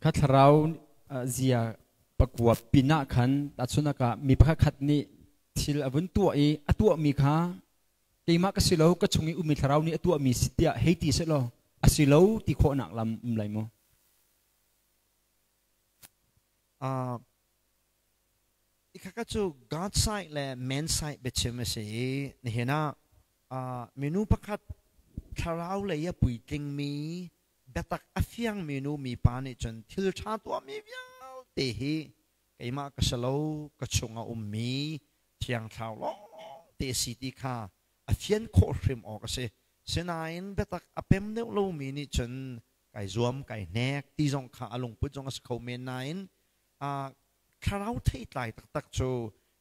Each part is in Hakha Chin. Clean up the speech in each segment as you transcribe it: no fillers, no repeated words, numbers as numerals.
Kha thlarau zia pakua pinah khan tahchunak ah mi pakhat nih thil a vun tuah i a tuahmi kha keimah ka si lo, ka chung i ummi thlarau nih a tuahmi si tiah hei ti sehlaw a si lo ti khawhnak lam um lai maw? Ikhaka cu God side le man side biachim a si i nihin ah minu pakhat thlarau lei a puitlingmi biatak a fiangmi nu mipa nih cun thil ṭha tuahmi vialte hi keimah ka si lo, ka chung a ummi Thiang Thlarau lawngte si ti kha a fian khawh hrim awk a si. Sinain biatak a pem deuh lomi nih cun kai zuam, kai hnek ti zong kha a lungput zong a si kho men nain thlarau theitlai taktak cu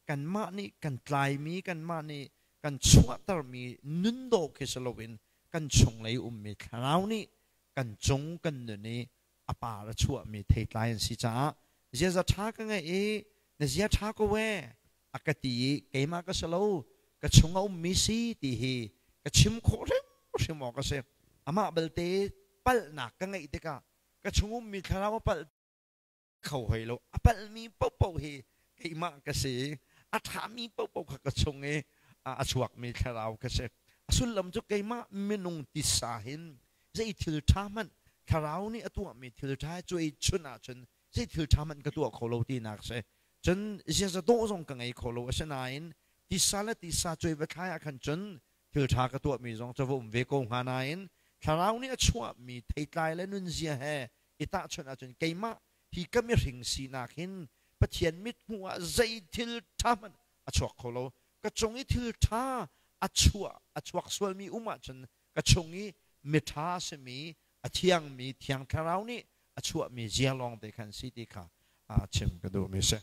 kanmah nih kan tlaimi, kanmah nih kan chuahtermi nun dawh khi si loin kan chunglei ummi thlarau nih kan cung kan nun i a par a chuahmi theitlai an si caah ziaza ṭha ka ngeih i na zia ṭha ko e a ka ti i keimah ka si lo, ka chung a ummi si ti hi ka chim khawh hrimhrim awk a si. Amah belte palhnak ka ngeih tikah ka chung ummi thlarau a palh kho hoi lo. A palhmi paohpaoh hi keimah ka si i a ṭhami paohpaoh kha ka chung i a chuakmi thlarau ka si. A sullam cu keimah minung tisa hin zei thil ṭha hmanh thlarau nih a tuahmi thil ṭha cuai chun ahcun zei thil ṭha hmanh ka tuah kho lo tinak si. Cun ziaza dawh zong ka ngei kho lo. Asinain tisa le tisa cuai va thlai ah khan cun thil ṭha ka tuahmi zong cu va um ve ko hnga nain thlarau nih a chuahmi theitlai le nunzia he i tahchunh ahcun keimah hi ka mihring sinak hin Pathian mithmuh ah zei thil ṭha hmanh a chuak kho lo. Ka cung i thil ṭha a chuah a chuak sualmi um ahcun ka chung i miṭha a simi a thiangmi Thiang Thlarau nih a chuahmi zia lawng te khan si ti kha chim ka duhmi si.